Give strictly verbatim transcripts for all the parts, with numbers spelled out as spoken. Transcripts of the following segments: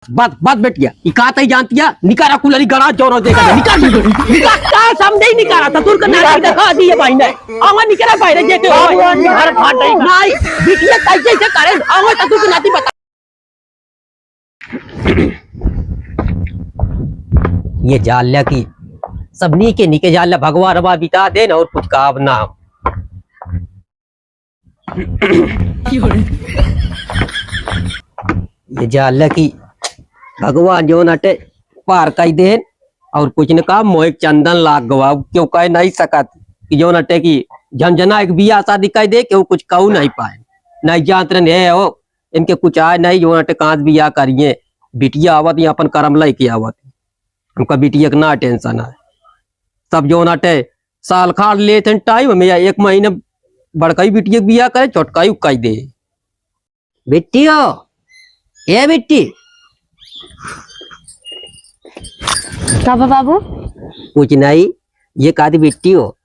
बस, बस बेटिया, ई का तई जानतिया? निकारा कुलरी गड़ा जोरो देखा दे, निकार, निकार, का समझे ही निकारा, ससुर का नाती देखा दिए भाई ने। आवा निकरा भाई रे, जेते हो। अरे फाट नहीं। नहीं, बिटिया कैसे से करे? आवा ससुर का नाती बता। ये जान लिया कि सब नीके नीके जान लिया, भगवान हमार बिता देन और कुछ काम ना। ये जान ले कि भगवान जौन अटे पार कई देन और कुछ न काम मोए चंदन लाग गवा, क्यों कह नहीं सकत कि जौन अटे कि झंझना एक बियाह शादी कई दे, क्यों कुछ कहू नहीं पाए, नहीं जानत रहन, हे हो, इनके कुछ आए नहीं, जौन अटे कहाँ से बियाह करिए, बिटिया आवत या अपन करम लेके आवत, हमका बिटिया के ना टेंशन है। सब जौन अटे साल खाड़ लेत हैं टाइम में, या एक महीने बड़काई बिटिया के बियाह करे, छोटकाई उकाई दे। बिट्टी हो, ए बिट्टी। का बा बाबू? कुछ नहीं, ये कहती बिट्टी हो।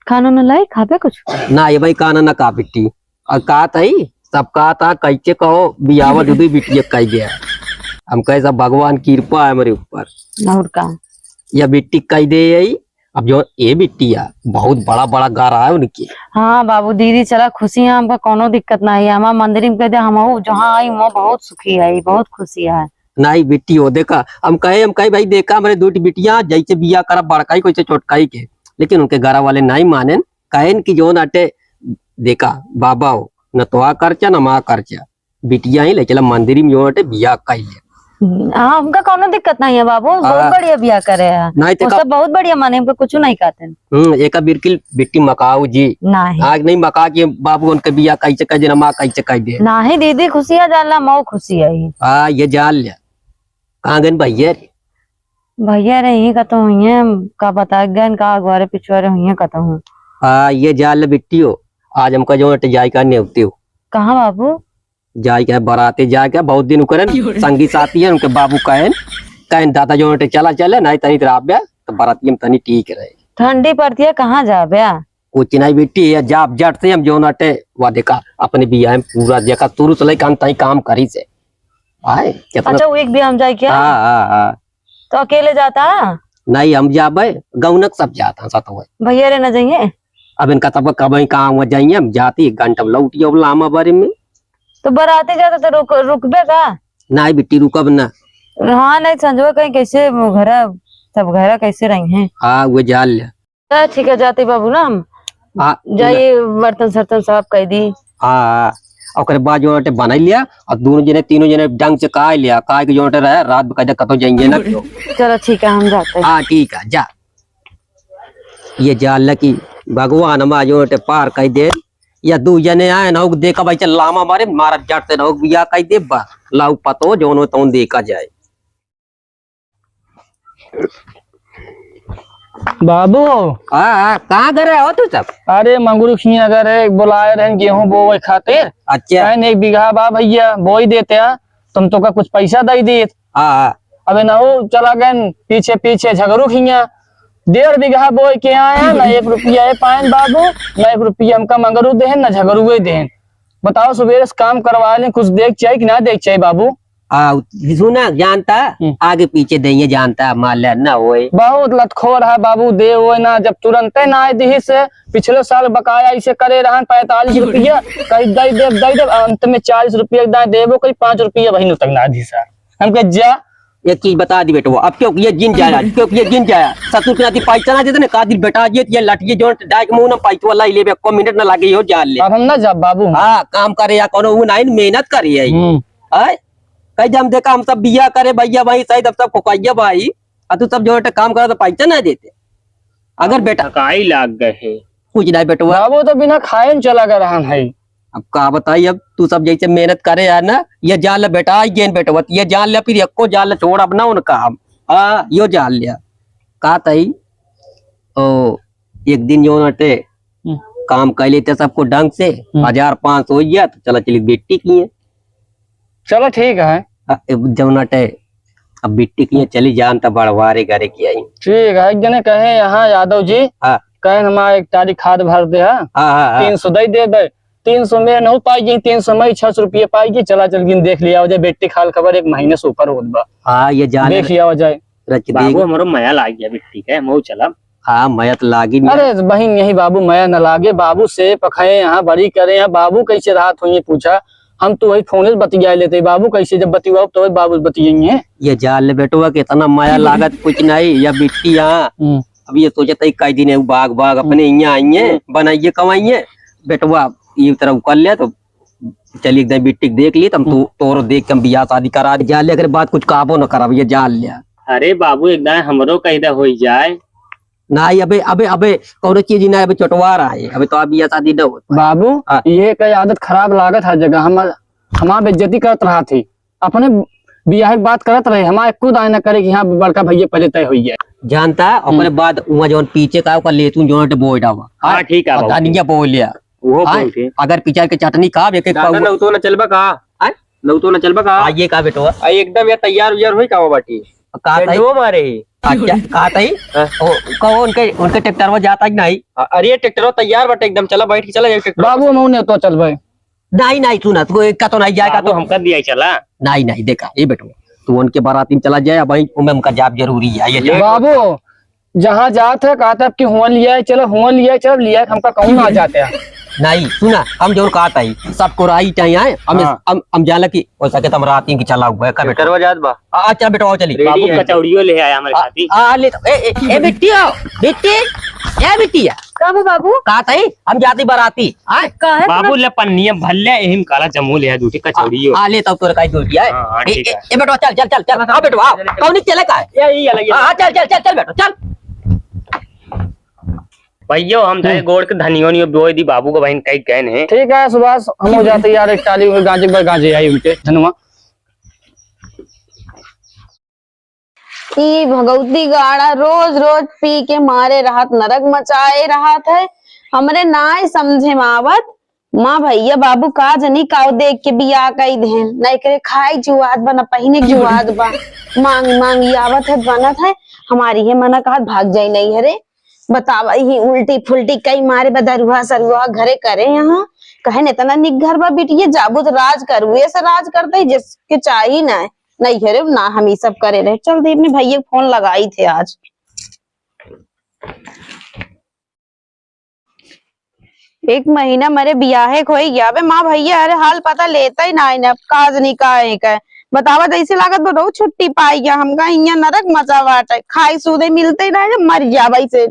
खाना न लाई, खाबे कुछ? ना, ये भाई खाना ना का बिट्टी। और कहा था ही, सब कहा था, कैसे कहो, बियाह दुदू बिट्टी कह गया। हम कहे सब भगवान की कृपा है हमारे ऊपर। और का? या बिट्टी कह दे यही, अब जो ए बिटिया, बहुत बड़ा बड़ा घर है उनके। हाँ बाबू, दीदी चला खुशी है, हमका कोनो दिक्कत ना है। हमार मंदिर में कह दे, हम जहाँ आई, वहाँ बहुत सुखी है, बहुत खुशी है। नहीं बिट्टी हो, देखा, हम कहे, हम कहे, भाई देखा, हमरे दो ठी बिटिया, जैसे बिया करा बड़काई को, छोटकाई के, लेकिन उनके घर वाले नहीं मानेन, कहेन कि जौन अटे, देखा, बाबा हो, न तोहा खर्चा, न माँ खर्चा, बिटिया ही ले चला मंदिर में, जौन अटे बिया कई ले। हाँ, हमका कोनो दिक्कत नहीं है बाबू, बहुत हाँ। बढ़िया बिया करे हैं। नहीं तो वो का सब बहुत बढ़िया माने, हमका कुछ नहीं कहते हैं। हम्म, एका बिल्कुल बिट्टी मकाऊ जी। नहीं। आज नहीं मका के बाबू उनके बिया कैसे कह देना, माँ कैसे कह दे। नहीं दीदी, खुशियाँ जानला, मऊ खुशी है। हाँ, ये जान ले। कहाँ गन भैया रे? भैया रे, यहीं कतहूँ हुइहैं, का बता गन, का अगवारे पिछुआरे हुइहैं कतहूँ। हाँ, ये जान ले बिट्टी हो, आज हमका जौन अटे जाए का नेवते हो। कहाँ बाबू? जाए के बराते जाए के, बहुत दिन उकरन, संगी साथी है, उनके बाबू कहन, कहन दादा जौन अटे चला चले, नहीं तनी तो आब्या, तो बराती हम तनी ठीक रहे। ठंडी पड़ती है, कहाँ जाब्या? कुछ नहीं बिट्टी, ये जाब जट से हम जौन अटे, वा देखा, अपने बियाह में पूरा देखा, शुरू से लेकर अंत तक काम करी से। आए, कितना अच्छा, वो एक बियाह हम जाए क्या? हाँ, हाँ, हाँ। तो अकेले जाता? नहीं, हम जाबे, गौनक सब जाता, साथ में। भैया रे ना जाइए? अब इनका तब कब काम हुआ जाइए, हम जाती, एक घंटा में लौटी, अब लामा बारे में। तो बराते जाता तो रुक, रुकबे का? नहीं बिट्टी, रुकब ना। हाँ, नहीं, संजोए कहीं कैसे घर, सब घर कैसे रही हैं? हाँ, वो जान ले। तो ठीक है, जाते बाबू ना हम। हाँ, जाइए, बर्तन सर्तन साफ कर दी। हाँ, हाँ। ओकरे बाद जो अटे बनाई लिया और दोनों जने, तीनों जने ढंग से काई लिया, काई के जो अटे रहे, रात में कदे कतो जाएंगे ना क्यों। चलो ठीक है, हम जाते हैं। हाँ, ठीक है, जा। ये जान ले कि भगवान हमारा जो अटे पार कर दे, या दो जने आए ना, देखा भाई चल लामा मारे, मारा जट से ना, बिया कर दे, बा, लाऊ पतो, जो उन्होंने तो देखा जाए। बाबू। हाँ, हाँ, कहाँ गए रहे हो तू सब? अरे, मंगरू खिया गए रहे, बुलाए रहे गेहूं बोवे खातिर। अच्छा। कहन, "एक बीघा बा भैया, बोई देते हैं, तुम तो का कुछ पैसा दे देत।" हाँ, हाँ। अबे ना हो, चला गए पीछे पीछे झगरू खिया, डेढ़ बीघा बोई के आए हैं, ना एक रुपया ए पाएन बाबू, ना एक रुपया हमका मंगरू देहन, ना झगरुए देहन। बताओ, सुबेरे से काम करवा लें, कुछ देख चाहिए कि ना देख चाहिए बाबू? आ, सुना, जानता, हम्म। आगे पीछे देइए, जानता, माले न होए। बहुत लतखोर है बाबू, दे होए ना, जब तुरंते ना आए दिही से, पिछले साल बकाया इसे करे रहन पैंतालीस रुपया, कही दे दे, दे दे, अंत में चालीस रुपया दाए देबो, कही पाँच रुपया बहिन तक ना दी सर। हम कहे, "जा।" एक चीज बता दी बेटवा, अब क्यों ये जिन जाया, क्यों ये जिन जाया, ससुर के नाती पैसा ना देते ना, का दिल बेटा ये, ये लटिए जो डाइक मुंह ना पैसा वाला ही लेबे, एको मिनट ना लागे, यो जान ले। अब हम ना जाब बाबू। हाँ, काम करे या कोनो ऊ नहीं, मेहनत करे है। हम्म। आय? कह दे हम देखा, हम सब बिया करे भैया भाई, सही तब सब खोकाइया भाई, आ तू सब जो है काम करा तो पैसा ना देते। अगर बेटा थकाई लाग गए है। कुछ नहीं बेटवा। बाबू तो बिना खाए न चला गए रहन है। अब का बताई, अब तू सब जैसे मेहनत करे है ना, ये जान ले बेटा, आई गेन बेटवा, ये जान ले फिर एको जान ले छोड़ अब ना उनका हम। हाँ, यो जान लिया। का तई? ओ, एक दिन जो नटे, हम्म। काम कर लेते सबको ढंग से, हम्म। हजार पाँच सौ हो गया, तो चला चली बिट्टी की है। चलो ठीक है। हाँ, ए, जौन अटे, अब बिट्टी की चली जान त बड़वारे घरे की आई। ठीक है, एक जने कहे यहाँ यादव जी, हाँ। कहे हमारा एक टाली खाद भर दे है, हाँ, हाँ, हाँ। तीन सौ दे दे बे। तीन सौ में नौ पाई गई, तीन सौ में छह सौ रुपये पाई गई। चला चल गिन देख लिया हो जाए, बेटी खाल खबर एक महीने से ऊपर होत बा। हाँ, ये जान देख लिया हो जाए। रच बाबू, देख। हमरो मया लाग गया बिट्टी के, मऊ चलब। हाँ, मया तो लागी नहीं। अरे बहिन, यही बाबू मया न लागे, बाबू से पखाए यहाँ बड़ी करे यहाँ, बाबू कैसे राहत होइए पूछा, हम तो वही फोन से बतिया लेते, बाबू कैसे जब बतियाओ तो बाबू बतियाइए। ये जान ले बेटवा के इतना मया लागत कुछ नहीं, या बिट्टी यहाँ। हम्म। अब ये सोचत है कई दिन है बाग बाग अपने यहाँ आइए, हम्म। बनाइए कमाइए, बेटवा ये तरह कर ले तो चली एक दाई बिट्टी के देख ली, तब तू हम्म। तोरो देख के हम बियाह शादी करा दे। जा ले, अगर बात कुछ कहबो न करब, ये जान ले। अरे बाबू, एक दाई हमरो कैदा होई जाए। नहीं, अबे, अबे, अबे, कौनो चीज नहीं, अबे चटवा रहा है, अबे तो अब बियाह शादी न हो। बाबू, हाँ। ये का आदत खराब लागत हर जगह, हम, हमार बेइज्जती करत रहा थी, अपने बियाह के बात करत रहे, हमार एको दाई न करे कि हाँ, बड़का भैया पहले तय होई जाए। जानता, हम्म। ओकरे बाद उहाँ जौन पीछे का ओकर लेतू जौन बोल डावा। हाँ, ठीक है और बाबू। धनिया बोल लिया। वो हाँ, बोल के। अगर पिचार के चटनी का एक एक दादा, पाव नौतो न चलबा का? आय? नौतो न चलबा का? आइए का बेटवा? आ, एकदम या तैयार उयार होई का वो बाटी? का ताई? पेंडुओ मारे ही। अच्छा, का ताई? हाँ। ओ, कहो उनके, उनके ट्रैक्टर में जाता कि नहीं? अ-, अरे ट्रैक्टर तैयार बाटे एकदम, चला बैठ के चला जाए ट्रैक्टर। बाबू, हम उन्हें तो चल भाई। नहीं, नहीं, सुना, तू एक का तो नहीं जाए का बाबू, तो? हमका दिया चला। नहीं, नहीं, देखा, ये बेटवा, तू उनके बाराती में चला जाए, अब वहीं, उनमें हमका जाब जरूरी है, ये ले। बाबू, जहाँ जात है, कहत है, "अब की हुआं लिया है, चलो, हुआं लिया है, चलो, लिया है, हमका कहूँ ना जाते हैं।" नहीं, सुना, हम जौन कहत है, सबको राई चाहे आए, हम इस, हाँ। हम, हम जाला कि हो सके तो हम राती की चला हुआ है, कब बेटा? करवा जात बा। आ, आ, चल बेटा, आओ चली। रेडी बाबू है। कचौड़ियो ले आया हमारे आ, खातिर। आ, ले तो, ए, ए, ए, बिट्टी आओ, बिट्टी, ए, बिट्टी आ। का बा बाबू? कहत है, हम जाती बाराती, आए? काहे बाबू, बाबू? ले पन्निया भर ले, एहिम काला जमो ले आ, दूठी कचौड़ियो। आ, आ, ले तब तोरे काई दूठी आए। हाँ, हाँ, ए, ठीक ए, है। ए, बेटवा, चल, चल, चल, चल, आ, बेटवा, आओ। कौनी चले का है? ये, ये, ये, ये। हाँ, हाँ, चल, चल, चल, चल, बेटा, चल। भैया, हम जाए हम्म। गोड़ के धनियो नियो बोए दी, बाबू का बहन कई गए हैं। ठीक है, सुभाष, हम हो जाते यार, एक टाली हुए गांजे पर गांजे आई उनके, धनवा। ई भगौती गाड़ा रोज रोज पी के मारे रहत, नरक मचाए रहत है। हमरे नाय समझे में आवत, माँ भैया बाबू का जनी काव देख के बियाह कई देहेन, न एकरे खाए जुआत बा, न पहिने जुआत बा। मांग मांग ई आवत है, बनत है, हमारी ये मना कहत भाग जाई नहीं है रे। बतावा, ही उल्टी फुल्टी कई मारे बदरुआ सरुआ घरे करे यहाँ, कहे न इतना निक घर बा बिटिया, जाबू तो राज करू, ऐसा राज करते ही जिसके चाही ना। नहीं है रे, ना हम ई सब करे रहे। चल दे अपने भैया के फोन लगाई थे आज। एक महीना मरे बियाहे के होई गया। अबे माँ भैया, अरे हाल पता लेता ही ना है ना, का जनी का है का। बतावा, जैसे लागत बा बहुत छुट्टी पाई गया। हमका हियाँ नरक मचा बाटे, खाई सूदे मिलते ही ना है, मर गया वैसे।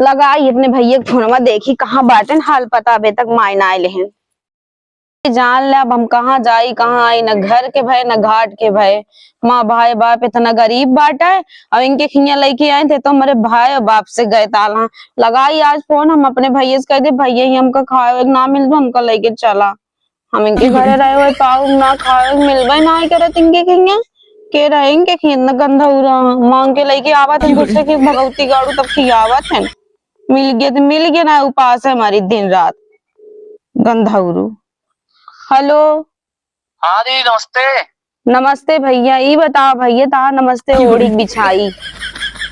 लगाई अपने भैया के फोनवा, देखी कहाँ बाटेन, हाल पता अबे तक माय ना आइले हैं। जान ले अब हम कहाँ जाई, कहाँ आई, न घर के भय, न घाट के भय। माँ भाई बाप इतना गरीब बाटे, अब इनके खिया लेके आए थे तो हमारे भाई और बाप से गए ताला। लगाई आज फोन, हम अपने भैया से कह दे, "भैया, ही हमका खाए ना मिल दो, हमका लेके चला।" हम इनके घरे रहे हुए पाऊ ना खाए, मिलबे ना करत इनके खिया। के रहे इनके खिया इतना गंदा हो रहा, मांग के लेके आवत है दूसरे की भगौती गाड़ू तब खियावत है। मिल गए तो मिल गए, ना उपास है हमारी दिन रात गंधौरू। हेलो। हाँ दीदी, नमस्ते। नमस्ते भैया, ई बताओ भैया, तहार नमस्ते ओढ़ी के बिछाई।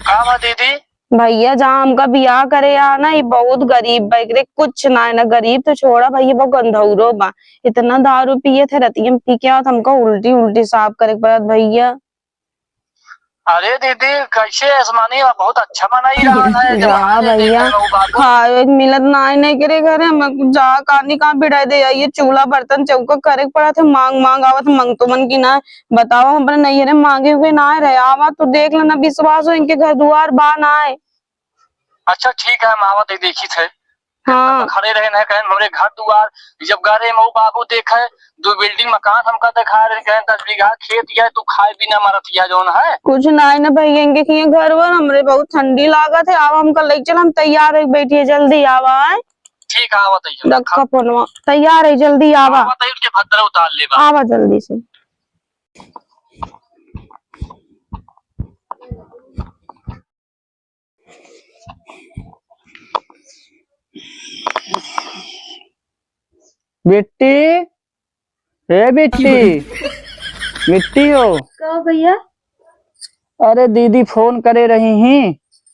का बा दीदी? भैया, जहाँ हमका बियाह करे आ ना, ई बहुत गरीब बा, एकरे कुछ ना है ना, गरीब तो छोड़ा भैया, बहुत गंधौरो बा। इतना दारू पिए थे, रतिया में पी के आवत, हमका उल्टी उल्टी साफ करे के पड़त भैया। अरे दीदी, कैसे आसमानी बा, बहुत अच्छा बनाई रहा है, जब हाँ आने भैया, देते हैं, वो बात। खाए के मिलत ना है, नहीं करे घरे, हम जा कानी कहाँ बिड़ाई दे आई, ये चूल्हा बर्तन चौका करे के पड़ा थे, मांग मांग आवत, मांग तो मन की ना। बताओ, हम अपने नैहरे मांगे हुए ना रहे, आवा तो देख लेना, विश्वास हो इनके घर दुआर बा ना है। अच्छा ठीक है, हम आवत है, देखी थे। हाँ। खड़े रहे ना, कहें हमरे घर दुआर, जब गरे मऊ बाबू देखे, दो बिल्डिंग मकान हमका दिखा रहे, कहें दस बीघा खेत या, तू खाए बिना मरत या जौन है। कुछ ना है ना भैया, इनके किए घर वर, हमरे बहुत ठंडी लागत है, अब हमका ले चल, हम तैयार है, बैठिए, जल्दी आवा है। ठीक है, आवत है। रखा फोनवा, तैयार है, जल्दी आवा। आवत है, उनके भद्रा उतार लेबा। आवा जल्दी से। बिट्टी, ए बिट्टी, बिट्टी हो। का भैया? अरे दीदी फोन करे रही ही,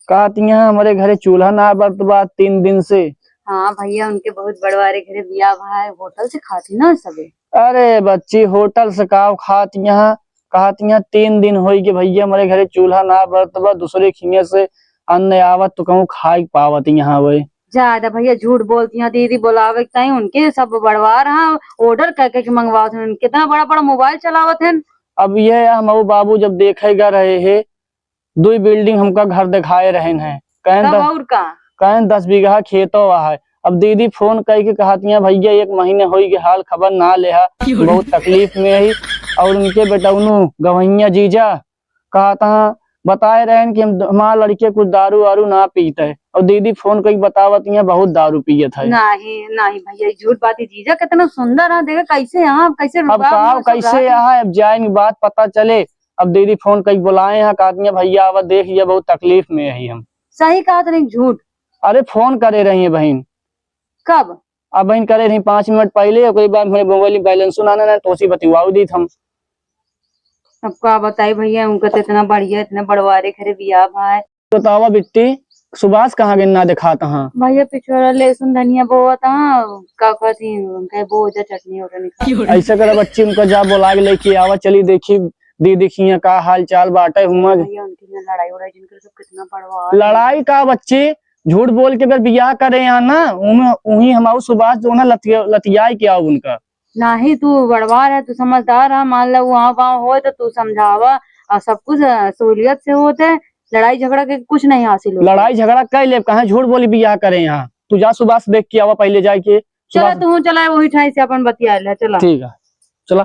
कहत यहाँ हमरे घरे चूल्हा ना बरत बा तीन दिन से। हाँ भइया, उनके बहुत बड़वारे घरे बियाह भा है, होटल से खाती ना सबे। अरे बच्ची, होटल से का खात यहाँ? कहत यहाँ तीन दिन होई के भइया हमरे घरे चूल्हा ना बरत बा, दूसरे खिया से अन्न आवत तो कहूँ खाए पावत यहाँ वही। ज्यादा भइया झूठ बोलती हैं, दीदी बोलावे के ताई उनके सब बड़वार हैं, order कर कर के मंगवावत हैं, कितना बड़ा बड़ा मोबाइल चलावत हैं। अब ये हम बाबू जब देखे गा रहे हैं, दुई building हमका घर दिखाए रहेन हैं। कहन तब द-, और का? कहन दस बीघा खेतो है। अब दीदी फोन कई के कहतियाँ, "भइया, एक महीने होई के हाल खबर ना लेहा, बहुत तकलीफ में ही।" और उनके बेटौनू गवैया जीजा कहत हैं, बताए रहेन कि हम, हमार लड़के कुछ दारू वारू ना पीत है। और दीदी फोन कई बतावत हैं, बहुत दारू पियत है। नहीं, नहीं भइया, ई झूठ बात है। जीजा कितना सुंदर है, देखा कैसे यहाँ, कैसे अब रुबाब का, में सब कैसे रहत हैं। यहाँ, अब जाए इनकी बात पता चले। अब दीदी फोन कई बोलाए हैं, कहत हैं, "भइया, आवा देख, ये बहुत तकलीफ में है हम।" सही कहत रही, झूठ? अरे, फोन करे रही है बहिन। कब? अब बहिन करे रही पाँच मिनट पहले, ओकरे बाद मेरे मोबाइल में balance ना, ना, ना, तो उसी बतिवाऊ दीत हम। अब का बताई भइया, उनका तो इतना बढ़िया, इतना बड़वारे घरे बियाह भा है। बतावा बिट्टी, सुभाष कहाँ गए ना देखात हाँ? भइया, पिछोड़ा लहसुन धनिया बोवत हाँ, का कहती, उनका बोझा चटनी वटनी खा। ऐसा करा बच्ची, उनका जा बोला के लेके आवा, चली देखी दीदी के यहाँ का हाल चाल बाटे हुआ। भइया, उनके यहाँ लड़ाई उड़ाई जिनकर सब कितना बड़वा। लड़ाई का बच्ची, झूठ बोल के अगर बियाह करे यहाँ ना, उन्हें, उहीं हमाऊ सुभाष जो ना लतिया-, लतियाए के आओ उनका। नाही, तू बड़वार है, तू समझदार है, मान ला वहाँ वहाँ होए तो तू समझावा, और सब कुछ, अ, सहूलियत से होत है, लड़ाई झगड़ा के कुछ नहीं हासिल होत है। लड़ाई झगड़ा कर ले, कहाँ झूठ बोली बियाह करे यहाँ। तू जा सुभाष देख के आवा पहले जाके। चला सुभाष। तू चला, वही ठाई से अपन बतिया ले, चला। ठीक है, चला।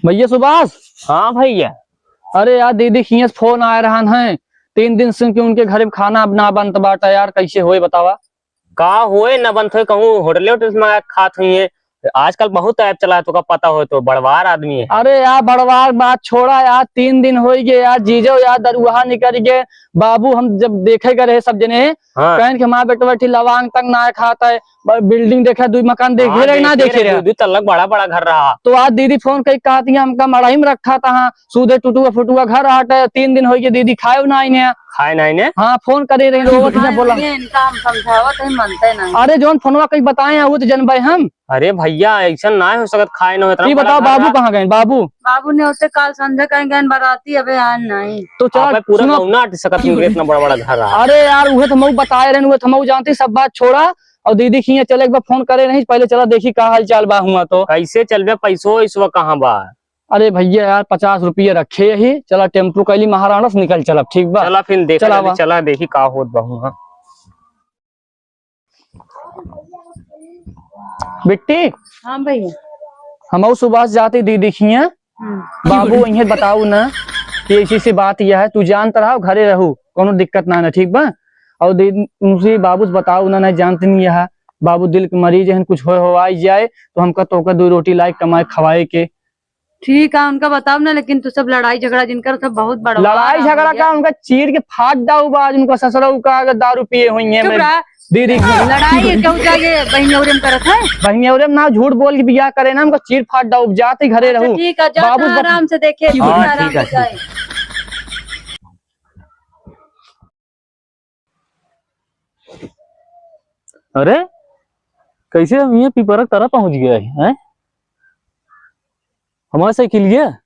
भइया सुभाष। हाँ भइया। अरे यार, दीदी खियाँ से फोन आए रहन है, तीन दिन से कि उनके घरे में खाना अब ना बनत बाटा यार, कैसे होए बतावा? का होए ना बनत होए, कहूँ होटले उटल से मंगा के खात हुई है। आजकल बहुत app चला है, तोका पता हो तो, बड़वार आदमी है। अरे यार, बड़वार बात छोड़ा यार, तीन दिन होई गए यार, जीजो यार दरुहा निकल गए। बाबू हम जब देखे गए रहे सब जने, हाँ। कहन कि हमार बेटवा ठी लवांग तक ना खात है, ब-, building देखे, दुई मकान देखे हाँ, रहे, ना देखे देखे रहे, रहे। दुई, दुई तल्ला बड़ा बड़ा घर रहा। तो आज दीदी फोन कई कहत है, हमका मड़ई में रखा था, हाँ, सूधे टुटुआ फुटुआ घर आटे, तीन दिन होई गए दीदी खाए ना आईने। खाए ना आईने? हाँ, फोन करे रहे, रोवत है, बोला। ये इनका हम समझावत है, मनते नहीं। अरे, जौन फोनवा कई बताए हैं, वो तो जनबे हम। अरे भइया, ऐसा ना हो सकत, खाए ना हो, इतना ई बड़ा बताओ, घर बाबू रहा। कहाँ गए? बाबू? बाबू ने उसे काल संझा कहीं गए बराती, अबे आए नहीं। तो चला, अबे पूरा सुनो। गौना अट सकत नहीं, इतना बड़ा बड़ा घर रहा। अरे यार, उहे तो मऊ बताए रहे, उहे तो मऊ जानती, सब बात छोड़ा। और दीदी खियाँ चले, एक बार फोन करे नहीं, पहले चला देखी का हाल चाल बा हुआ तो। कैसे चलबे, पैसो इसवा कहाँ बा? अरे भइया यार, पचास रुपया रखे ही, चला टेम्पू कैली महाराणा से निकल चलब, ठीक बा? चला फिर देखा चला जल्दी, बा। चला देखी का होत बा हुआ। बिट्टी। हाँ भइया। हमहू सुभाष जाती दीदी खियाँ। हम्म। बाबू इन्हें बताऊ ना कि ऐसी ऐसी बात यह है, तू जानत रहो, घरे रहू, कोनो दिक्कत ना ना, ठीक बा? और दीदी उनसे बाबू से बताऊ ना, नहीं जानते नहीं यह, बाबू दिल के मरीज हैं, कुछ हो, हो आई जाए तो हमका तोका दो रोटी लाए कमाए खवाए के। ठीक है, उनका बताओ ना, लेकिन तू सब लड़ाई झगड़ा जिनकर सब बहुत बड़ा लड़ाई झगड़ा का उनका चीर के फाट दाऊ बा, आज उनका ससुरा का अगर दारू पिए हुई हैं चुप मैं। रहा। दीदी लड़ाई है, क्यों जाके बहिनियौरे में करत है? बहिनियौरे में ना, झूठ बोल के बियाह करे ना, उनका चीर फाट दाऊ, जाते घरे अच्छा, रहू। ठीक है, जा बाबू तू बत- आराम से देखे, हाँ, आराम ठीक है, से जाए। ठीक। अरे, कैसे हम ये पिपरा तरा पहुंच गया है, हैं? हमारा साइकिलिया?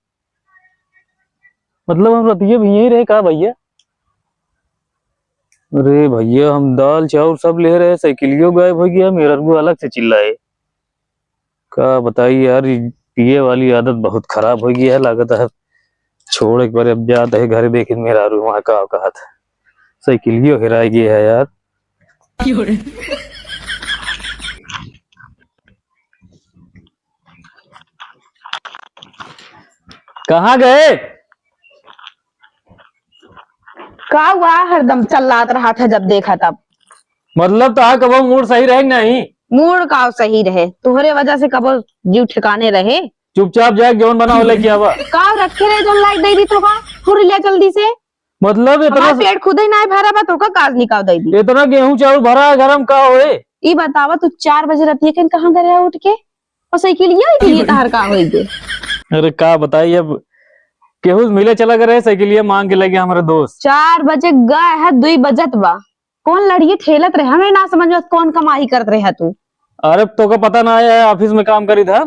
मतलब हम रतिये भी यहीं रहे का भइया? अरे भइया, हम दाल चाउर सब ले रहे, साइकिलियो गायब हो गया, मेहररुआ अलग से चिल्लाए। का बताई यार, ई पिए वाली आदत बहुत खराब हो गई है, लागत है छोड़ एक बार अब जात है घरे, देखिन मेहरारू वहाँ का कहत है, साइकिलियो हेराई गई है यार। कहाँ गए? का हुआ, हरदम चल्लात रहा था जब देखा तब। मतलब तो कबो मूड सही रहे कि नहीं? मूड का सही रहे, तोहरे वजह से कबो जीव ठिकाने रहे। चुपचाप जाए, जौन बना हो लेके आवा। का रखे रहे जौन लाइक दे दी तो का? फुर ले जल्दी से। मतलब इतना हमार पेट खुद ही ना भरा बा तो का काज निकाल दे दी। इतना गेहूं चाउर भरा है घर में, का होए? ई बतावा तू चार बजे रतिया के कहाँ गए उठ के? और साइकिलिया के लिए तहार का होई गे? अरे का बताई अब, केहू से मिले चला गए रहे, साइकिलिया मांग के लगे हमारे दोस्त। चार बजे गए है, दुई बजत बा। कौन लड़िए ठेलत रहे, हमें ना समझ में कौन कमाई करत रहे है तू। अरे तोका पता ना है, ऑफिस में काम करी था।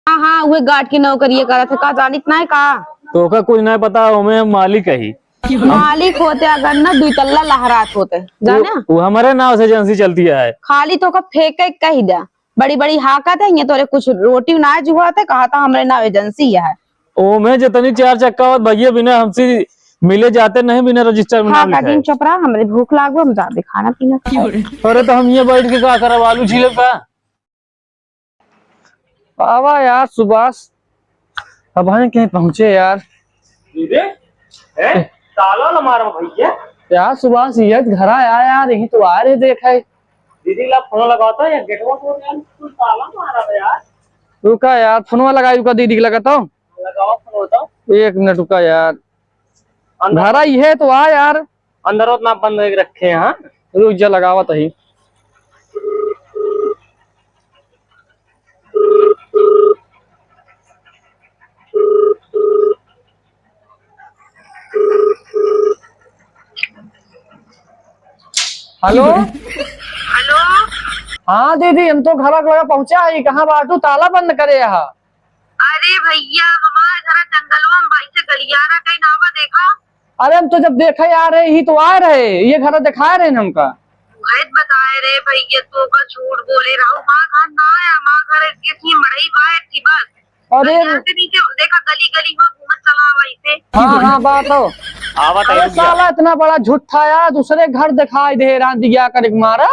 हाँ, हाँ, उहे गार्ड की नौकरी करत है, का जानित ना है का? तोका कुछ ना पता, ओमे हम मालिक ही। मालिक होते अगर ना दुई तल्ला लहरात होते, जाने? वो, वो हमारे नाव से एजेंसी चलती है। खाली तोका फेंके कही दे, बड़ी बड़ी हाकत है, ये तोरे कुछ रोटी ना जुआते, कहा था हमरे नाव एजेंसी है। ओमे जितनी चार चक्का होत भैया बिना हमसे मिले जाते नहीं, बिना रजिस्टर में हाँ, नाम लिखाए। काकी, चुप रहा, हमरे भूख लागो, हम जाते खाना पीना खाए। अरे तो हम ये बैठ के का करब, आलू छीलब का? आवा यार सुभाष, अब हम कहीं पहुँचे यार। अरे, ए, ताला ना मारो भैया। यार सुभाष, ये घर आया यार, यहीं तो आ रहे देख है। दीदी ला फोन लगाओ तो, या गेटवा खोल यार, तू ताला मारा था यार। रुका यार, फोनवा लगाई, रुका दीदी के लगाता हूँ। लगाओ फोन तो। एक मिनट रुका यार। अंदर। घर आई है तो आ यार। अंदर उतना बंद करके रखे हैं, हाँ? रुक जा, लगावत ही। हेलो। हेलो। हाँ दीदी, हम तो घर लगा पहुँचा ही। कहाँ बाटू? ताला बंद करे यहाँ। अरे भैया, हमार घर जंगलवा में बाई से गलियारा कहीं ना बा, देखा। अरे हम तो जब देखे आ रहे ही तो आ रहे, ये घर दिखाए रहे न हमका। घात बताए रे भैया, तोका झूठ बोले रहू, हमार घर ना है, हमार घर किसी मड़ई बाहर थी बस। अरे गलियारा के नीचे देखा, गली गली में घूमत चला आवा इसे। हाँ, हाँ, बात हो। आवत अरे है भैया। साला इतना बड़ा झूठा यार, दूसरे घर दिखाई दे रहा, दिया कर मारा।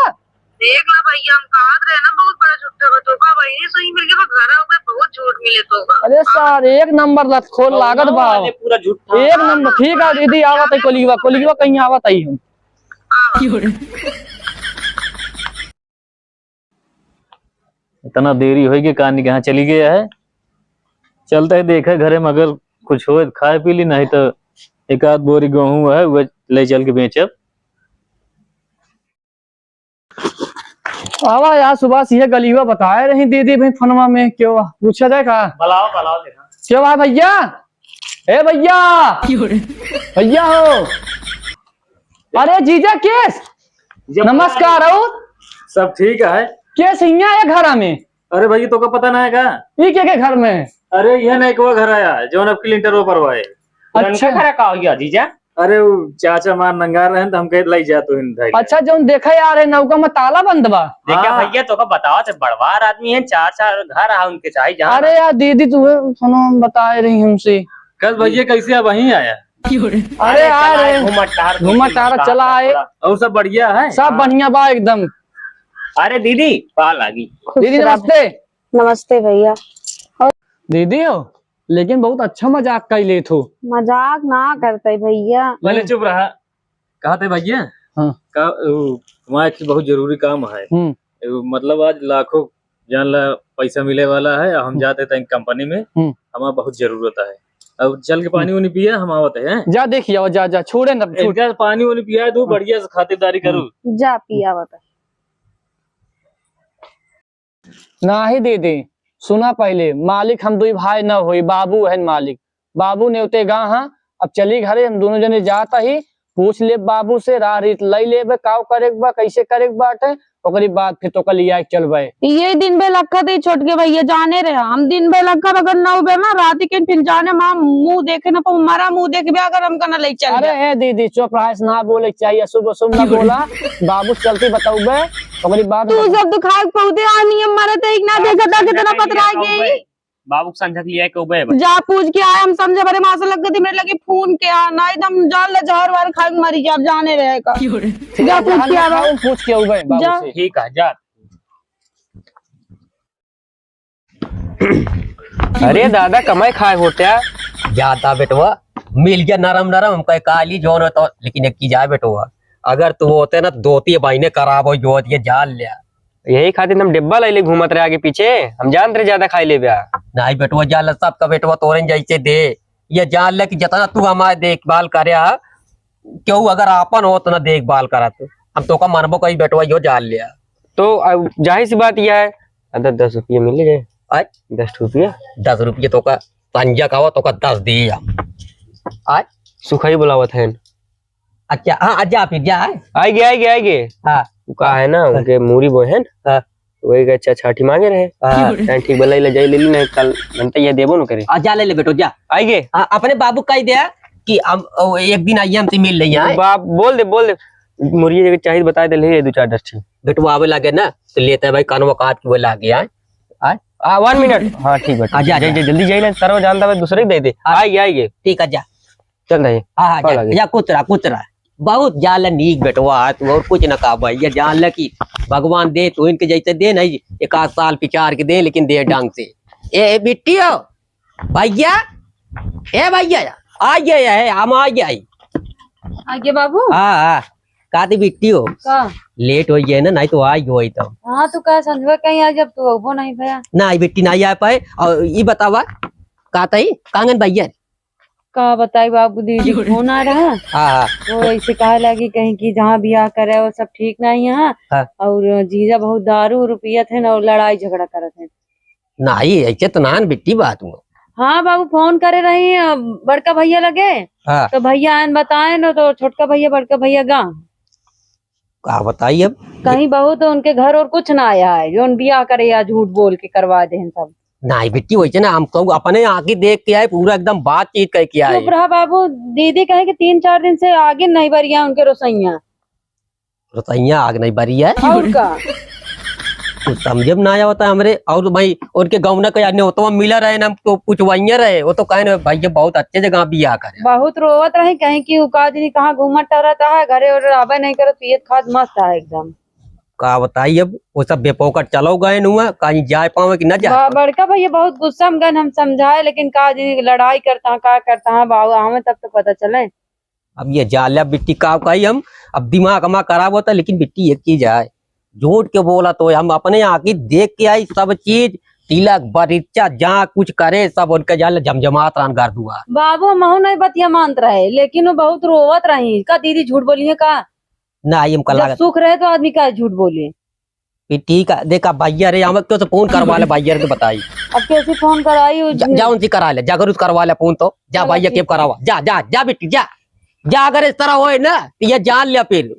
देख ला भैया, हम कहत रहे ना, बहुत बड़ा झूठा बा, तोका वही सही मिल गया, बस घर आवे बहुत झूठ मिले तोका। अरे सार, एक नंबर लतखोर लागत बा। अरे पूरा झूठा। एक नंबर। ठीक है दीदी, आवत है कोलिगवा, कोलिगवा कहीं आवत है हम। इतना देरी होई कि कानी कहाँ चली गया है। चलते ही देखे घरे में अगर कुछ होए तो खाए पी ली, नहीं तो एक आध बोरी गेहूं है, वह ले चल के बेचब। आवा यार सुभाष, ये गलीवा बताए रही दीदी भाई फोनवा में, क्यों पूछा जाए का? बुलाओ, बुलाओ देखा। क्यों भाई भैया? ए भैया, क्यों रे? भैया हो। अरे जीजा केस, जीजा नमस्कार हो। सब ठीक है। केस हियाँ है घरा में? अरे भाई, तोका पता ना है का? ई के के घर में? अरे ये नहीं को घर आया, जौन अब क्लिंटर ऊपर हुआ है। अच्छा। घर का हो गया जीजा? अरे, वो चाचा मार नंगा रहे हैं, तो हम कहे, "लाई जा तू हिन धइले।" अच्छा, जौन देखे आ रहे नौका में ताला बंद बा। देखा हाँ। भैया, तोका बताओ, ते बड़वार आदमी है, चार चार घर आ उनके चाहे जहाँ अरे ना। यार, दीदी, तू सुनो, बताए रही हमसे। कल भैया, कैसे अब वहीं आया? अरे, अरे, आ चला रहे। घूमत टहर घूमत टहर चला आए। थोड़ा। और सब बढ़िया है? सब हाँ। बढ़िया बा एकदम। अरे दीदी, पा लागी। दीदी, खुश रहो। नमस्ते। नमस्ते भैया। दीदी हो, लेकिन बहुत अच्छा मजाक कइ लेत हो। मजाक ना करते भैया। पहले चुप रहा। कहा थे भैया? हाँ। का, उ, वहाँ एक बहुत जरूरी काम है। हम्म। उ, मतलब आज लाखों जान ला पैसा मिले वाला है, हम हम्म। जाते थे कंपनी में, हम्म। हमारा बहुत जरूरत है। अब चल के पानी हम्म। उनी पिया, हम आवत है। जा देखिए, जा, जा, छोड़े ना, छोड़। इनका पानी उनी पिया दो, हम्म। बढ़िया से खातिरदारी करो। हम्म। जा पिया आवत है। नाही दीदी, सुना पहिले, मालिक हम दुई भाई न होई, बाबू हन मालिक। बाबू नेवते गा हाँ, अब चली घरे, हम दुनो जने जात ही, पूछ लेब बाबू से, राह रीत लई लेबे, काव करे के बा, कैसे करे के बाटे, ओकरी बाद फिर तोका लिया के चलबे। ये दिन भे लखा दे छोटके भैया जाने रहे, हम दिन भे लखा अगर न उबे ना, रात के फिर जाने माँ मुँह देखे ना पाऊँ, मरा मुँह देखबे अगर हमका ना ले चल अरे जाए। हे दीदी, चुप रहा, ऐसे ना बोले के चाहिए, शुभ शुभ ना बोला, बाबू चलती बताऊबे, ओकरी बाद तू बता। सब तो खाए पौधे आनी है, मरत है, एक ना देखा था कितना पतरा गई। बाबू के संझक लिया के उबे बा। जा पूछ के आए, हम समझे बरे मासा लग गई, मेरे लगे फोन के आ, ना एकदम जान ले जहर वार खा के मरी जा, अब जाने रहे का। जा पूछ के आ। पूछ के उबे बाबू जा। से। ठीक है, जा। अरे दादा, कमाई खाए होत्या। जाता बेटवा, मिल गया नरम नरम, हम कहे काली जोन हो तो, लेकिन एक चीज आए बेटवा, अगर तू होते ना, धोती बहिने खराब हो, जो ये जान लिया। यही खातिर हम डिब्बा ले ले घूमत रहे आगे पीछे, हम जानत रहे ज्यादा खाई लेबे। नहीं बेटवा, जान ले, सबका बेटवा तोरे जैसे दे, ये जान ले कि जितना तू हमारे देखभाल करे, क्यों अगर आपन हो तो ना देखभाल करत, हम तोका मनबो कही बेटवा, यो जान लिया। तो अब जाहिर सी बात यह है, अरे दस रुपये मिल गए। आय? दस रुपया? दस रुपये तोका पंजा खावा, तोका दस दिया। आय? सुखई बुलावत हैं। अच्छा, हाँ, आ जा फिर, जा, आय। आइगे, आइगे, आइगे। हाँ। उ का है ना, हाँ। उनके मूरी बोए हैं ना, हाँ। वही के अच्छा छाठी मांगे रहे। हाँ। चाहे ठीक भला ले जाई, ले ली, नहीं कल बनता ये देबो न करे। आ, जा ले ले बेटो, जा। आइगे। हाँ, अपने बाबू कह दे कि हम, ओ, एक दिन आइए हमसे मिल ले यहाँ। बाप, बोल दे, बोल दे। मुर्गी जगह चाहिए, बता दे, ले दो चार दस ठीक। बेटवा आवे लागे ना, तो लेते हैं भाई, कानवा काट के वो लागे, आय। आय। आ, one minute। हाँ, ठीक बा, ठीक। आ, जा, जा, जा। जा, जल्दी जाइए ना, सरवा जानता है, दूसरे के दे दे। हाँ। आइए, आइए। ठीक है, जा। चल रही। हाँ, हाँ, कॉल जा, आ गई। जा, कुतरा, कुतरा। बहुत जान ले नीक बेटवा है तू, और कुछ ना कहा भाई। ये जान ले कि भगवान दे, तू इनके जैसे दे नहीं, एक आध साल पिछाड़ के दे, लेकिन दे ढंग से। ए, ए, बिट्टी हो, भैया, ए भैया, आ गए, ए, हम आ गए। आगे बाबू। हाँ, हाँ, का थी बिट्टी हो? का? लेट हो गए ना, नहीं तो आ गए तो। हाँ, तू कहा संझवा कहीं आ, जब तू अबो नहीं भया। ना, आई बिट्टी नहीं आ पाए। और ये बतावा, का तई कांगन भैया? का बताई बाबू, दीदी फोन आ रहा। हाँ, हाँ। वो ऐसे कहे लगी कहीं कि जहाँ बियाह करे वो सब ठीक नहीं है। हाँ। और जीजा बहुत दारू उरू पियत है ना, और लड़ाई झगड़ा करत है। नहीं, ऐसे तो नान बिट्टी बात हुआ। हाँ बाबू, फोन करे रही, अ, बड़का भैया लगे। हाँ। तो भैया आयन बताए न, तो छोटका भैया, बड़का भैया गा। का बताई अब? कहीं बहू तो उनके घर और कुछ ना आया है, जो उन बियाह करे या झूठ बोल के करवा दे हैं सब। नहीं बिट्टी, वैसे ना, हम तो अपने आँखी देख के आए, पूरा एकदम बातचीत करके आए। चुप रहा बाबू, दीदी कहे कि तीन चार दिन से आगे नहीं बरिया उनके रसोइया। रसोइया आग नहीं बरी है। और का? कुछ समझे में ना आवता हमरे। और भाई, उनके गौना के न्योतवा मिला रहे ना, तो कुछ वहीं रहे, वो तो कहे ना, "भाई, ये बहुत अच्छे जगह बियाह करे।" बहुत रोवत रही, कहीं कि उ का जनी कहाँ घूमत टहरत है, घरे और रहबे नहीं करत, पियत खात मस्त है एकदम। का बताई अब, वो सब बेपोकट चलो गए न हुआ, कहीं जाए पावे कि ना जाए बा-, पावे। बड़का भैया बहुत गुस्सा में गए, हम समझाए, लेकिन का जनी लड़ाई करता है, का करता है, बाबू आवे तब तो पता चले। अब ये जाल्या बिट्टी का कही हम, अब दिमाग हमारा खराब होता, लेकिन बिट्टी एक चीज है, झूठ के बोला तो हम अपने आँखी देख के आई सब चीज, तिलक बरिच्चा जहाँ कुछ करे सब उनके जाल्या जमजमात रहन घर दुआर। बाबू महू नहीं बतिया मानत रहे, लेकिन वो बहुत रोवत रही। का दीदी झूठ बोली है का? ना, आई हमका जब लागत। सुख रहे तो आदमी का झूठ बोले? ये ठीक है, देखा भैया रे, हम क्यों से फोन करवा ले भैया रे, तो बताई। अब कैसे फोन कराई? जा, जा उनसे करा ले, जा करू करवा ले फोन तो, जा चलो भैया ठीक। के करावा, जा, जा, जा बेटी, जा। जा, अगर इस तरह होए ना, तो ये जान लिया फिर।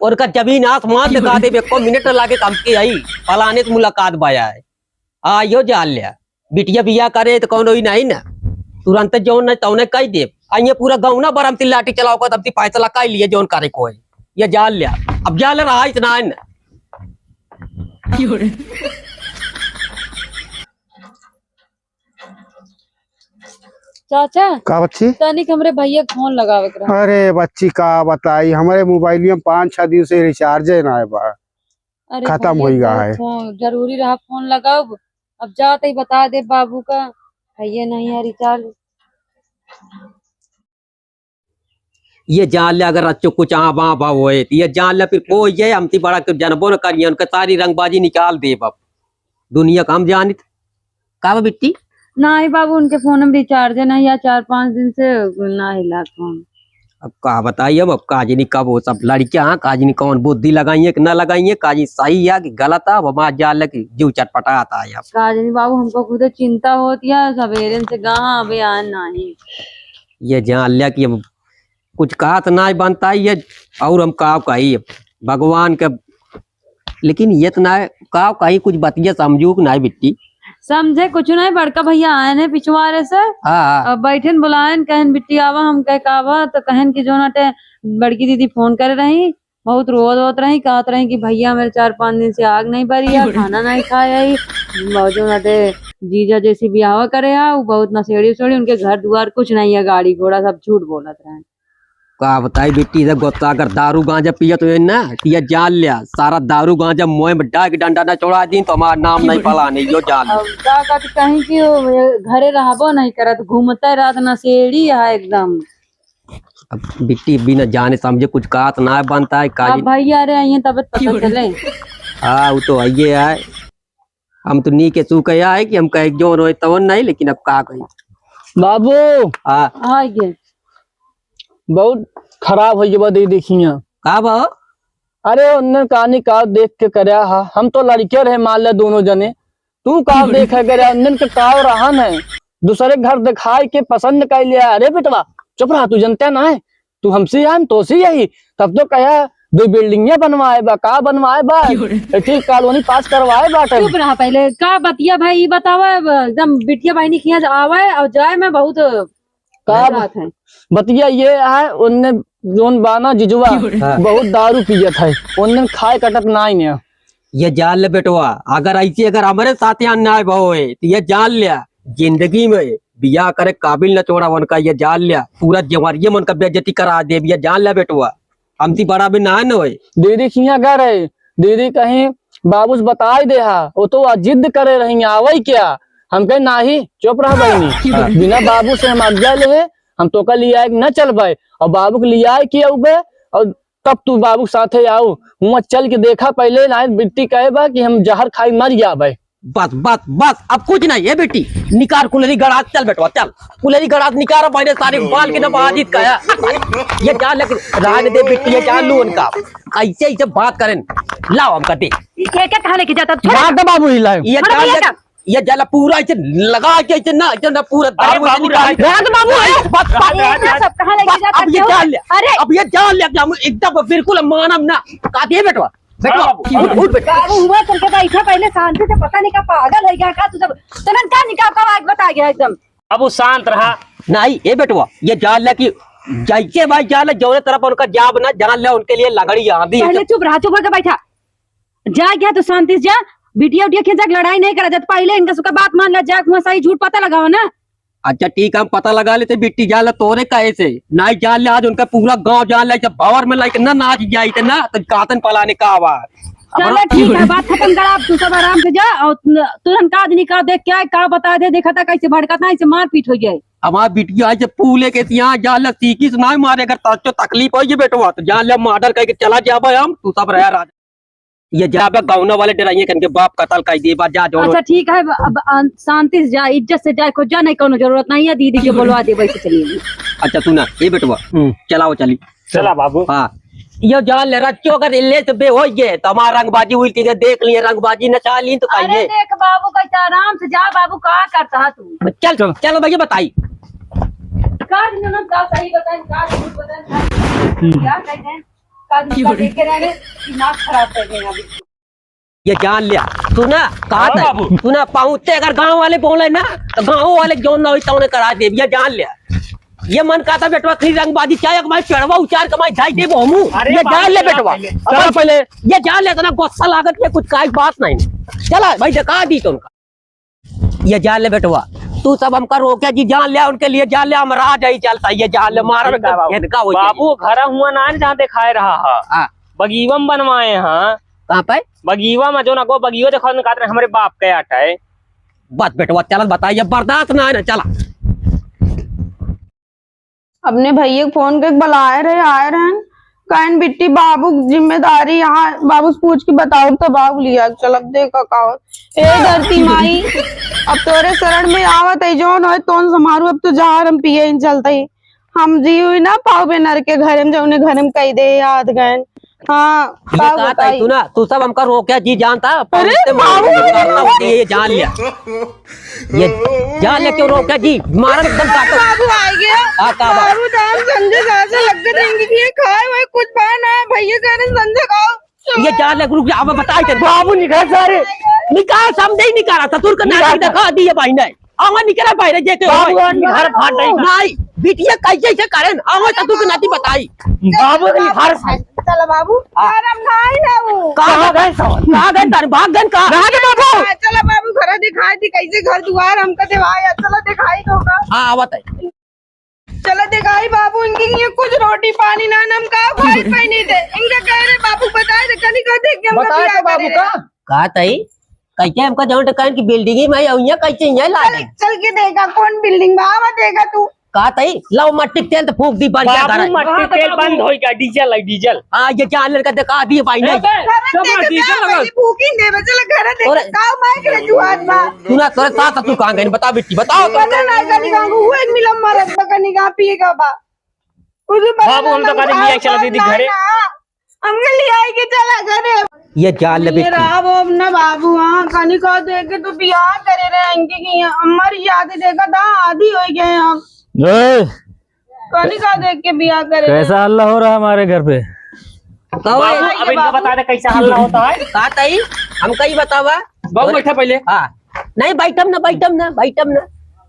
और का जमीन आसमान दिखा दे, एको मिनट लागे काम के आई, फलाने से मुलाकात बाया है। आ, यो जान लिया। बिटिया बियाह करे तो कौन होई नहीं ना, तुरंत जौन नहीं तौने कह दे। आ, ये पूरा गौना बरम ती लाठी चलाओ को, तब ती फैसला कर लिए जौन करे को है। ये जान लिया, अब जान ले रहा इतना है ना। चाचा, का बच्ची? तनिक हमरे भैया के फोन लगावे के रहा। अरे बच्ची, का बताई, हमरे मोबाइल में पाँच छह दिन से रिचार्ज है ना बा, अरे खत्म भैया, होई गा बहुत है। फोन जरूरी रहा, फोन लगाओ। अब जाते ही बता दे बाबू का, भैया नहीं है रिचार्ज। ये जान ले, अगर अच्छो कुछ आबा बा होए, तो ये जान ले, फिर कोई ये हमती बड़ा के जनबो न करिए, उनके सारी रंगबाजी निकाल देब अब। दुनिया का हम जानित। का बा बिट्टी? नाही बाबू, उनके फोन में रिचार्ज है नहीं, या चार पाँच दिन से ना हिला फोन। अब का बताई हम, अब का जानी कब वो सब लड़कियां, का जानी कौन बुद्धि लगाई है कि ना लगाई है, का जानी सही है कि गलत है, अब हमार जान ले कि जीव चटपटात है अब। का जानी बाबू, हमको खुदे चिंता होती है, सवेरे से कहाँ अबे आए नहीं। ये जान लिया कि अब कुछ कहा तो ना बनता है ये, और हम का कही अब, भगवान के। लेकिन ये तो ना का कही, कुछ बतिया समझू कि ना बिट्टी? समझे कुछ नहीं, बड़का भैया आए हैं पिछवारे से। हाँ, हाँ। अब बैठन बुलायन, कहन बिट्टी आवा, हम कह का आवा, तो कहन कि जो नाटे बड़की दीदी फोन करे रही, बहुत रोवत रोवत रही, कहत रही कि भैया मेरे चार पाँच दिन से आग नहीं बरी है, खाना नहीं खाए है, जो नाटे जीजा जैसी बियाह करे है, वो बहुत नशेड़ी उशेड़ी, उनके घर दुआर कुछ नहीं है, गाड़ी घोड़ा सब झूठ बोलत रहे। का बताई बिट्टी, इधर गोता अगर दारू गांजा पियत हुए ना, तो ये जान लिया, सारा दारू गांजा मुंह में डाल के डंडा ना छोड़ा दी, तो हमारा नाम नहीं पलाने, यो जान लिया। अब का कहत कहीं कि वो घरे रहबो नहीं करत, घूमते रहत नशेड़ी है एकदम। अब बिट्टी बिना जाने समझे कुछ कहत ना बनता है, का अब जी? भैया रे आइए तब पता चले। हाँ, वो तो आइए है। हम तो नी के सू कहे आए कि हम कहे जो रोए तवन नहीं, लेकिन अब का कही। बाबू। हाँ। हाँ, ये। बहुत खराब हो गया, दे देखिए। का बा? अरे, उन्ने कहानी का देख के करया हा, हम तो लड़के रहे, मान ले दोनों जने, तू का देख के करया, उन्ने के का रहन है, दूसरे घर दिखाई के पसंद कर लिया। अरे बेटवा, चुप रहा, तू जनते ना है, तू हमसे आन, तोसे यही। तब तो कहा, दो बिल्डिंगे बनवाए बा, का बनवाए बा? क्यों रे? एक ठे कॉलोनी पास करवाए बाटे। चुप रहा पहले, का बतिया भाई, ई बतावा, एकदम बिटिया बहिनी के यहाँ आवे और जाए में बहुत का बात है। बतिया ये है, उनने जोन बाना जिजुआ क्यों रे? हाँ। बहुत दारू पियत है, उनने खाए कटत नाई ने। ये जान ले बेटवा, अगर ऐसे अगर हमरे साथ यहाँ अन्याय भव है, तो ये जान ले, जिंदगी में बियाह करे काबिल न छोड़ा उनका, ये जान ले, पूरा जवारिये में उनका बेइज्जती करा देब, ये जान ले बेटवा, हमसे बड़ा भी ना न होए। दीदी किहाँ गए रहे, दीदी कहीं बाबू से बताई देहा, वो तो आज जिद करे रही, आवई क्या? हम कहे, "नाही, चुप रह बहिनी, हाँ। बिना बाबू से हम आज्ञा ले, हम तोका लियाए के न चलबे, और बाबू के लियाए के अउबे, और तब तू बाबू के साथे आऊ।" हुआं चल के देखा पहले, नाही बिट्टी कहे बा कि हम जहर खाई मर जाबे। बस, बस, बस, अब कुछ नहीं है बेटी, निकार कुलरी गड़ास, चल बेटवा, चल, कुलरी गड़ास निकार, पहले सारे बाल के ना बाजित का है। ये जान ले, राज दे बेटी, ये जान लू उनका, ऐसे, ऐसे बात करें, लाओ हमका दे। ये क्या कहाँ लेके जाता? छोड़। मार दे बाबू, हिलाए। ये छोड़ जान भैया ले, का। ये जाला पूरा ऐसे लगा के ऐसे ना, ऐसे ना पूरा अरे दारू बाबू, निकाल राज के। राज बाबू, अरे बस, बस, ये क्या सब कहाँ लेके बस, जाता अब ये क्यों? जान ले, अरे। अब ये जान ले कि हम एकदम बिल्कुल मानम ना। का दे बेटवा? बेटवा, हाँ, बाबू। उठ, उठ बेटवा। बाबू हुआ तुमके बैठा पहले शांति से, पता नहीं का पागल है क्या का, तू जब तुरंत का निकाल का आवाज बता गया एकदम। अब वो शांत रहा। नहीं, ए बेटवा, ये जान ले कि जैसे भाई जान ले, जौने तरफ उनका जाब ना, जान ले उनके लिए लगड़ी आंधी है। पहले चुप रहा, चुप होके बैठा। जा गया तो शांति से जा, बिटिया उटिया खेत जाके लड़ाई नहीं करा जात, पहले इनका सबका बात मान ला, जा हुआं सही झूठ पता लगावा ना। अच्छा ठीक है, हम पता लगा लेते बिट्टी जान ले तोरे कहे से, नहीं जान ले आज उनका पूरा गांव जान ले, जब भंवर में लाइके ना नाच जाई थे ना, तो कातन पलाने का आवाज। चलो ठीक है, बात खत्म करा, अब तू सब आराम से जा और तुरंत का आदमी का देख क्या है, का बता दे, देखा था कैसे भड़कता है, इसे मारपीट हो जाए। हमार बिटिया है, जब पूले के यहाँ जान ले सीखी से नहीं मारे, अगर तच्चो तकलीफ हो ये बेटवा, तो जान ले मर्डर करके चला जाबे हम, तू सब रहा राजा। ये जाबे गौना वाले डराइए कन के बाप कतल कर दे बा, जा जोड़ो। अच्छा ठीक है, अब, अब शांति से जा, इज्जत से जाए, खोजा नहीं, कोनो जरूरत नहीं है, दीदी के बोलवा दे, वैसे चलिए। अच्छा सुना, ए बेटवा, हम्म। चलाओ चली। चला बाबू। हाँ, यो जान ले, रच्चो अगर इल्ले से बे होइए, तो हमार रंगबाजी उल्टी के देख लिए, रंगबाजी नचा ली तो अरे कहिए। देख बाबू, कैसे आराम से जा बाबू, का करता है तू? चल, चल। चलो भैया बताई। का दिन हम का सही बताएं, का झूठ बताएं, का हम्म। क्या कह दें, का दिन का देखे रहने, दिमाग खराब कर दें अभी। ये जान लिया, सुना, कहा हाँ था, बाबू। सुना, पहुँचते अगर गाँव वाले बोले ना, तो गाँव वाले जौन ना होई, तौने करा देब, ये जान लिया। ये मन कहता बेटवा, कहीं रंगबाजी, चाहे एक भाई चढ़वा उचार कमाई, जाई देबो हमू। अरे ये बाबू, जान ले चला बेटवा। पहले। चला अब पहले। ये जान ले, इतना गुस्सा लागत है, कुछ काई बात नहीं। चला भाई, दिखा दी तो उनका। ये जान ले बेटवा, तू सब हमका रोके जी, जान ले, उनके लिए जान ले, हम राज ही चलता, ये जान ले, मारन ठीक है बाबू। इनका हो जाए। बाबू, घर हुआ ना, जहाँ दिखाए रहा है। हाँ। बगीवा में बनवाए हैं। कहाँ पे? बगीवा में, जो ना को बगीवा देखो, कहते हैं, हमरे बाप के आटा है। बस बेटवा, चलत बताइए, बर्दाश्त ना है ना, चला। अपने भैया के फोन के बुलाए रहे, आए रहन, कहन, "बिट्टी, बाबू के जिम्मेदारी यहाँ, बाबू से पूछ के बताओ, तो बाबू लिया के चलब, देखा का होत।" ए धरती माई, अब तोरे शरण में आवत है, जौन होए तौन समारू, अब तो जहर हम पिए ही चलते ही। हम जी हुई ना पाऊ बेनर के घर में, जौने घर में कह दे याद गए। हाँ, ये बाबू कहा था, बताई। सुना, तू सब हमका रोके जी जानता, अरे, पहुँचते बाबू, मालूम करता होती है, ये जान लिया। ये जान ले क्यों रोका जी, मारन एकदम काटो। बाबू आ गया। हाँ, का बात? बाबू दाम संजय साहब से लग के देंगे कि ये खाए हुए कुछ बा ना, भैया कह रहे संजय खाओ। ये जान ले, रुक जा, अब बताई दे। बाबू निकाल सारे। निकाल, समझे ही निकाला, ससुर का नाटक निकाल। दिखा दिए भाई ने। आवा निकला बाहर, जेते बाबू, होय। आज घर फाट जाएगा। नहीं, बिटिया कैसे ऐसे करें? आवा तो तू नाती बताई। बाबू, नहीं, घर फाट। चलो बाबू, हाँ। घर हम नहीं ना वो। कहाँ कहाँ गए सब? कहाँ गए तारे? भाग गए कहाँ? रहा दे बाबू। हाँ, चलो बाबू, घर दिखाई दी, कैसे घर दुआर हमका देवाया। चलो दिखाई दो का। हाँ, आवत है। चलो दिखाई बाबू, इनके लिए कुछ रोटी पानी ना, हम का खाई पाई नहीं थे। इनका कह रहे बाबू बताए थे, कल ही का देख के हमका बताए बियाह तो बाबू करे। का? का तई? कैसे हमका जौन टकाइन की बिल्डिंग ही में आई, अउइया कैसे यहाँ ला चल, दे? चल के देखा कौन बिल्डिंग में आवा देगा तू। का तई? लाओ मट्टी के तेल तो फूंक दी, बढ़िया बाबू, घर है। मट्टी तेल बंद होई का, डीजल है, डीजल। हाँ, ये चार लड़का दिखा दिए भाई, ए, नहीं। बे, घर सब देखे डीजल का लगा। भाई, फूकी दे, बे, चल घर देखे। तोरे का माइक रे जुआन बा। सुना, तोरे सास ससुर कहाँ गए? बता बिट्टी, बताओ तो। पता नहीं, कनी गाँव को हुए, एक मिलम मरत बा, कनी गाँव पिए का बा। कुछ पता बाबू, हम तो नहीं, कभी लिया चला दीदी ना, घरे। ना। हमके लियाई के चला घरे। ये जान ले ये बेटी। रहा वो अपना बाबू, हाँ, कनी कह दे के तू बियाह करे रहे, इनके की हमारी याद देखा था, आधी हो गए हम। ए, तोनी का देख के बियाह करे। कैसा हल्ला हो रहा है हमारे घर पे? कहो, बाबू, ये अब इनका बाबू। बता दे कैसा हल्ला होता है। का ताई? हमका ही बतावा। बाबू, बैठा पहले। हाँ। नहीं, बैठम ना, बैठम ना, बैठम ना।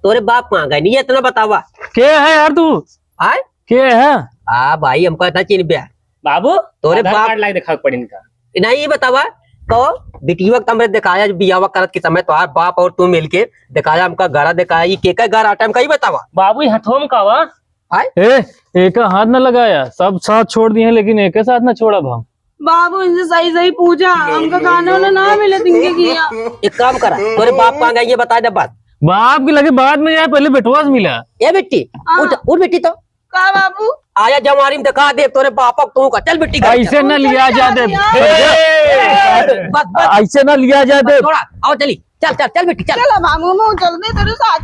तोरे बाप कहाँ गए? नहीं, इतना बतावा। के है यार तू? आय? के है? हाँ भाई, हमका इतना चिन्ह बे। बाबू, तोरे आधार बाप कार्ड लाई दिखावे पड़ी इनका। नहीं, ये बतावा, तो बिटिया के तमरे दिखाया, बियावा करत के समय तोहार बाप और तू मिलके दिखाया, हमका घरा दिखाया, ये के का घर आटा, हमका ही बतावा। बाबू, ये हथवा में का वा? आय? ए, एका हाथ न लगाया, सब साथ छोड़ दिए हैं, लेकिन एके साथ न छोड़ा भाव। बाबू, इनसे सही सही पूछा, हमका गाना वाना ना मिले, इनके किया। एक काम करा, तोरे बाप कहाँ गए, ये बता दे बात। बाप के लगे बाद में यार, पहले बेटवा से मिला। ए बेटी, हाँ। उठ, उठ बेटी तो। का बाबू? आया जवारी में दिखा दे तोरे बापक तू का। चल बेटी घर ऐसे चल। ना लिया जा दे। बस, बस। ऐसे ना लिया जा दे। थोड़ा, आओ चली। चल, चल, चल बेटी, चल। चल मामू, मैं चल दे तेरे साथ।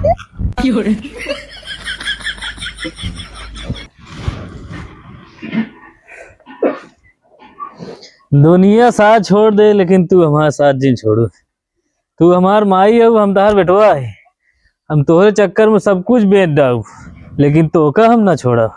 दुनिया साथ छोड़ दे, लेकिन तू हमारा साथ जिन छोड़ू। तू हमार माई हऊ, हम तहार बेटवा है। हम तोहरे चक्कर में सब कुछ बेच डाऊ, लेकिन तोका हम ना छोड़ा।